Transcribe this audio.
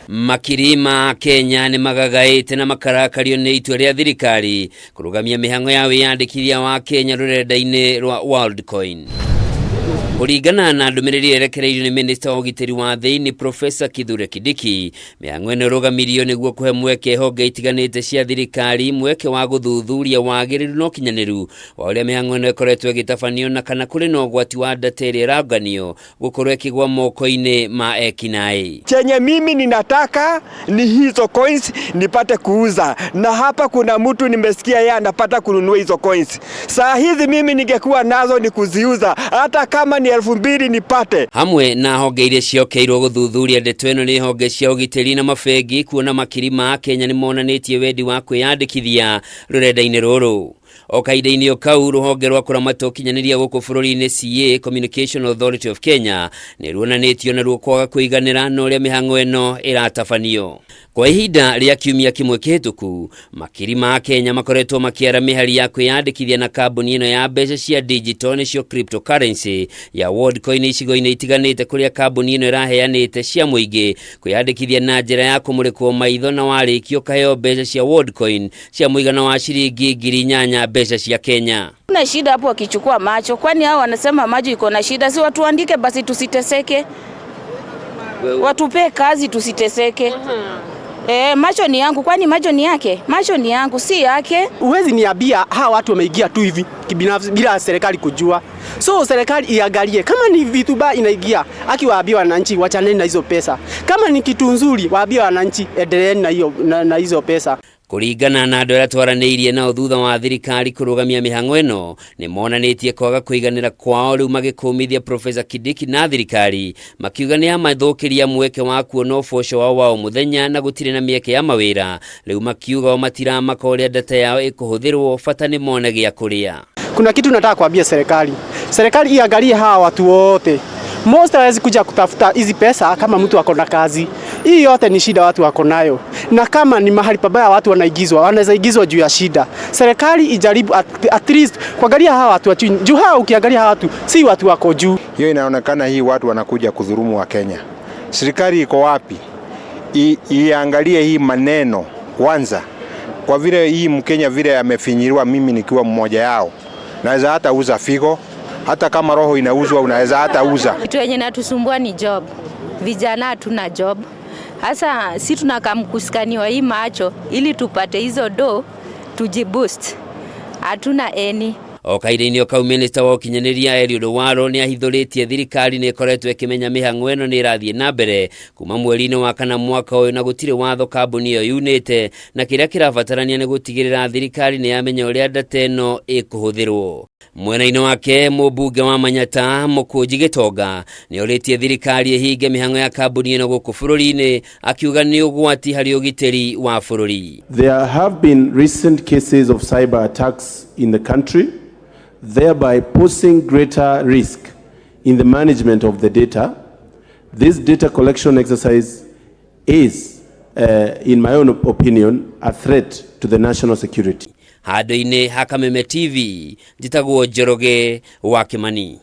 Makiri ma Kenya nĩ magagaĩte na makarakario nĩ itua rĩa thirikari kũrũgamia mĩhang'o ya wĩyandĩkithia wa Kenya rũrenda-inĩ rwa Worldcoin. Kũringana na ndũmĩrĩri yerekereirio nĩ minista wa ũgitĩri wa thĩinĩ Profesa Kithure Kindiki, mĩhang'o ĩno ĩrũgamirio nĩguo kũhe mweke honge itiganĩte cia thirikari mweke wa gũthuthuria wagĩrĩru na ũkinyanĩru wa ũrĩa mĩhang'o ĩno ĩkoretwo ĩgĩtabanio na kana kũrĩ na ũgwati wa data ĩrĩa ĩranganio gũkorwo ĩkĩgwa moko-inĩ ma ekinaĩ. Chenye mimi ninataka ni hizo coins nipate kuuza, na hapa kuna mtu nimesikia yeye anapata kununua hizo coins. Saa hizi mimi ningekuwa nazo ni kuziuza, hata kama ni 2000 nipate. Hamwe na honge iria ciokeirwo gũthuthuria ndeto ĩno nĩ honge cia ũgitĩri na mabengi, kuona makiri ma Kenya nĩ monanĩtie wendi wa kwĩyandĩkithia rũrenda-inĩ rũrũ. O kahinda-inĩ o kau, rũhonge rwa kũramata ũkinyanĩria gũkũ bũrũri-inĩ CA, Communication Authority of Kenya, nĩ ruonanĩtio naruo kwaga kũiganĩra na ũrĩa mĩhang'o ĩno ĩratabanio. Kwa ihinda rĩa kiumia kĩmwe kĩhĩtũku, makiri ma Kenya makoretwo makĩara mĩhari ya kwĩyandĩkithia na kambuni ĩno ya mbeca cia digital, nĩcio cryptocurrency, ya Worldcoin icigo-inĩ itiganĩte kũrĩa kambuni ĩno ĩraheanĩte cia mũingĩ kwĩyandĩkithia na njĩra ya kũmũrĩkwo maitho na warĩkia ũkaheo mbeca cia Worldcoin cia mũigana wa ciringi 8000 mbeca cia Kenya. Kuna shida hapo wakichukua macho, kwani hao wanasema macho iko na shida? Si watuandike basi tusiteseke, watupee kazi tusiteseke. Macho ni yangu, kwani macho ni yake? Macho ni yangu, si yake. Huwezi niambia hawa watu wameingia tu hivi kibinafsi bila serikali kujua. So serikali iangalie kama ni vitu baya inaingia, akiwaambia wananchi wachaneni na hizo pesa. Kama ni kitu nzuri, waambie wananchi endeleeni na hiyo na hizo pesa. Kũringana na andũ arĩa twaranĩirie nao thutha wa thirikari kũrũgamia mĩhang'o ĩno, nĩ monanĩtie kwaga kũiganĩra kwao, rĩu magĩkũmithia Profesa Kindiki na thirikari makiuga nĩ amathũkĩria mweke wa kuona ũboco wao wa o mũthenya na gũtirĩ na mĩeke ya mawĩra. Rĩu makiuga o matiramaka ũrĩa data yao ĩkũhũthĩrwo, bata nĩ mone gĩa kũrĩa. Kuna kitu nataka kuambia serikali. Serikali iangalie hawa watu wote. Most hawezi kuja kutafuta hizi pesa kama mtu ako na kazi. Hii yote ni shida watu wako nayo, na kama ni mahali pabaya watu wanaigizwa, wanaweza igizwa juu ya shida. Serikali ijaribu at least kuangalia hawa watu wa chini. Juu hawa, ukiangalia hawa watu si watu wako juu. Hiyo inaonekana hii watu wanakuja kudhulumu wa Kenya. Serikali iko wapi? Iangalie hii maneno kwanza, kwa vile hii Mkenya vile amefinyiliwa, mimi nikiwa mmoja yao, naweza hata uza figo, hata kama roho inauzwa unaweza hata uza. Kitu yenye natusumbua ni job. Vijana hatuna job. Hasa si tunakam kuskaniwa hii macho ili tupate hizo do tujiboost. Hatuna any. O kahinda-inĩ o kau, minista wa ũkinyanĩria Eliud Owalo nĩ ahithũrĩtie thirikari nĩ ĩkoretwo ĩkĩmenya mĩhang'o ĩno nĩ ĩrathiĩ na mbere kuma mweri-inĩ wa kana mwaka ũyũ na gũtirĩ watho kambuni ĩyo yunĩte, na kĩrĩa kĩrabatarania nĩ gũtigĩrĩra thirikari nĩ yamenya ũrĩa data ĩno ĩkũhũthĩrwo. Mwena-inĩ wake, mũmbunge wa Manyata Mũkũnji Gĩtonga nĩ orĩtie thirikari ĩhinge mĩhang'o ya kambuni ĩno gũkũ bũrũri-inĩ, akiuga nĩ ũgwati harĩ ũgitĩri wa bũrũri. There have been recent cases of cyber attacks in the country, thereby posing greater risk in the management of the data. This data collection exercise is, in my own opinion, a threat to the national security. Handũ-inĩ ha Kameme TV, njĩtagwo Njoroge wa Kĩmani.